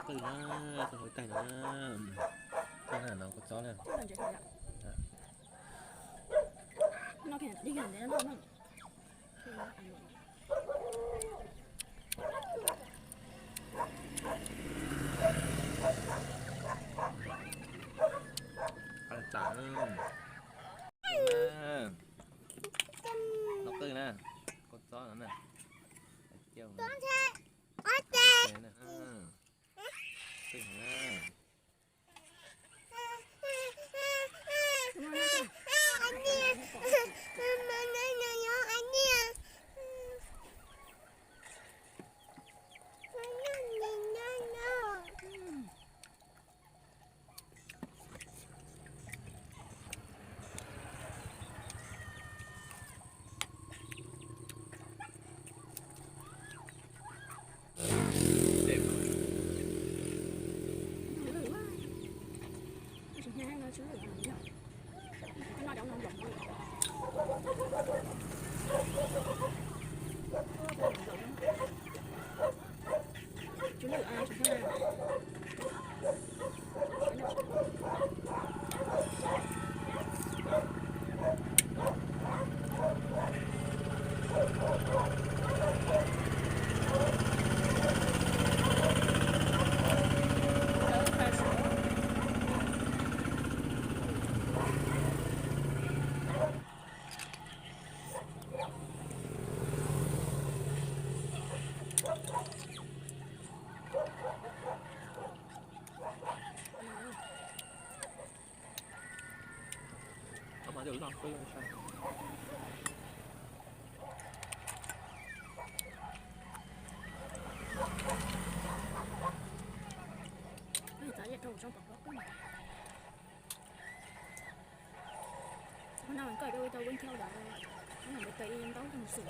Qwj na, qwj hauv tais no na. Qwj na, no kua txob na. Tam no qwj na, kua txob no na. Hnub no koj ua tau ua nthau lawm, hnub no mus tais ib ntaub tau xum.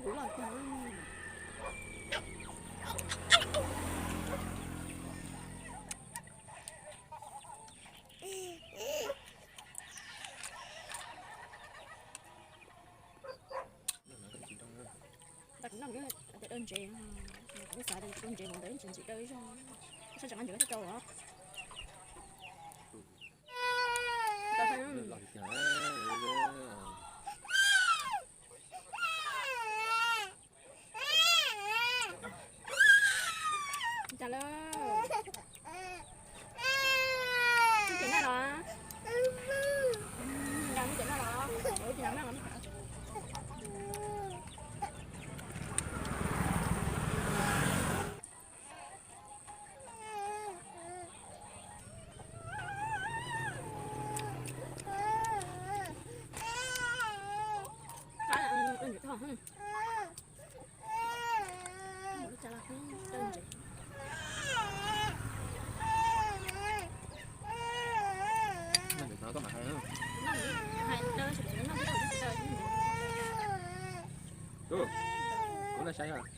Kuv noj kuv cov dawb ntsev, kuv xav tias dawb ntsev mus ntawd tsis ntxim dawb zog, sab tseem nqa ntsev thiab rau os. Cas lawm? Muaj cem noj los? Cas muaj cem noj los? Ua cas noj los? Kuv no saib os.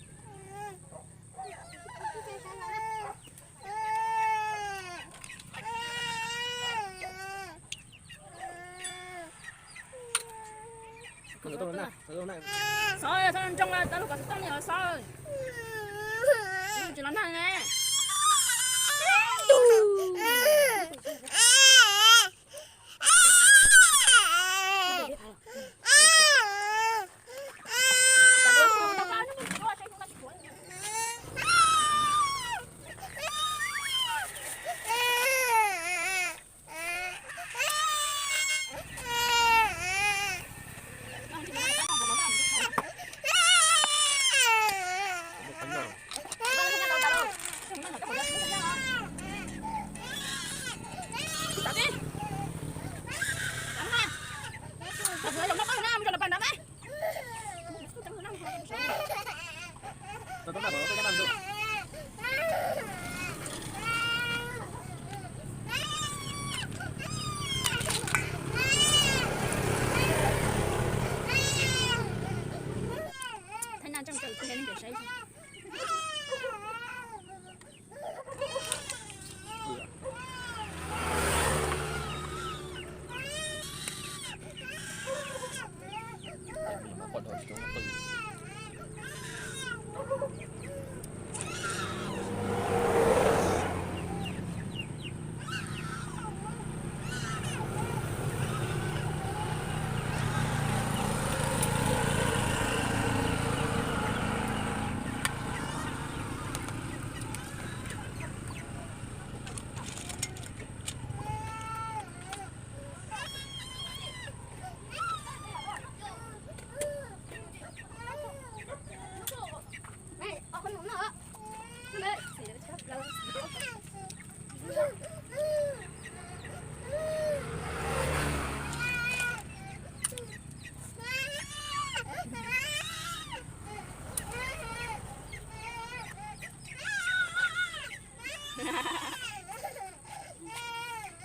Xov, xov nroo tau lub kom xov tooj li os xov. Tsis los nag ne. Thaij naj tseem tawm kiag li. Saib.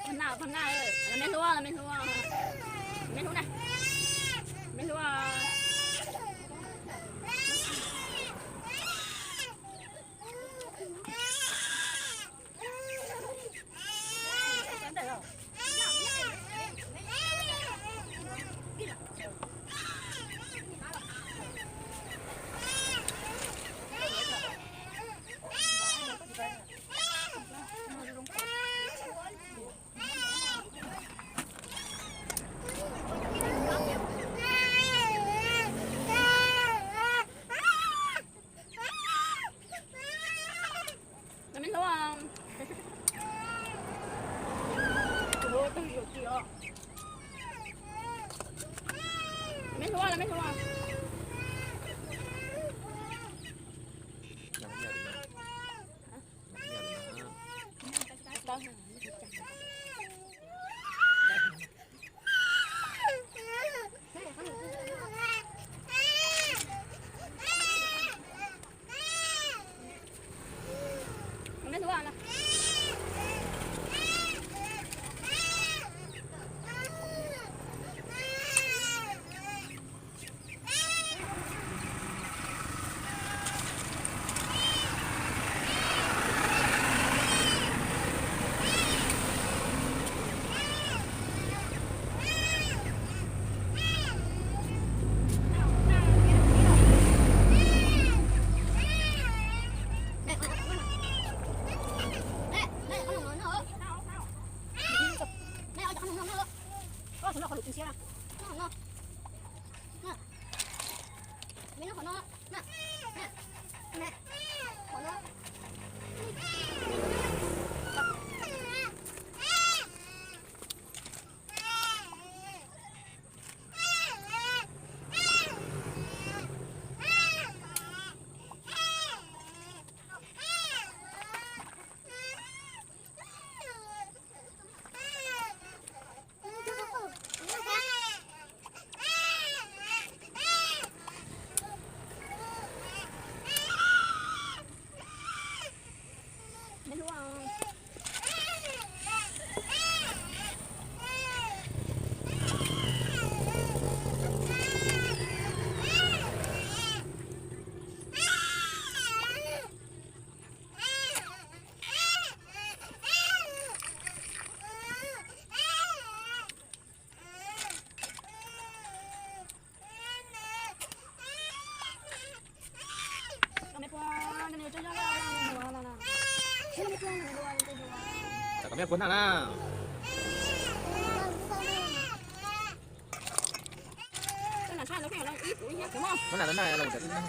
Qhov na, qhov na, los me hlub, los me hlub, me hlub na, me hlub. Los me hlub. Me hlub, los me hlub. Tam kom me puag na na. Tam na na.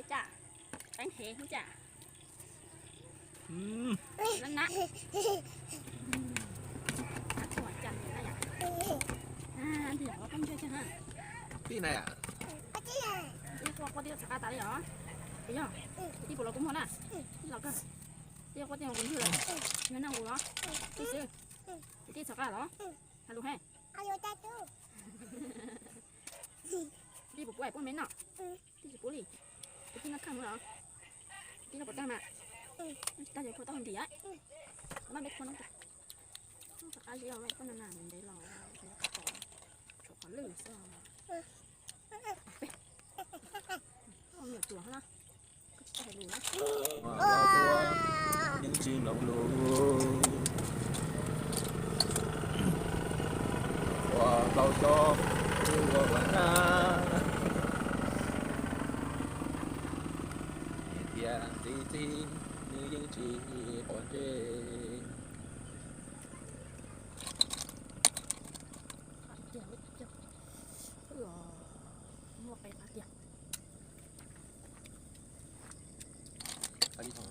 Cas, peeb hev hnub cas. Nab nab. Nab txhua cas na yom. Ntxim qhuav quaj tib txhov qab tas li os. Puas yog? Kwv tij puas los kuv muag na. Los kawg. Tib quaj tib los kuv ntxhw lawm. Nyob noj nqus los. Tib xwb. Kwv tij txhov qab los. Hais lus he. Kwv tij puas pub ais pub me noj? Kwv tij tsis pub li. Kwv tij noj kheej los. Kwv tij noj puas tag mas. Tsis tag ces phua tau ntim. Maj peb phua no. Txhov qab zib os, koj na na ntev los tshuav qhov lwj xwb. Nyuam tsuas na. Yeej tsis mloog lus, ua tau cov ua ua na. Tias txiv txiv, nws yeej tsis pom ntsej. Muaj qe qab tiag. Qab tiag.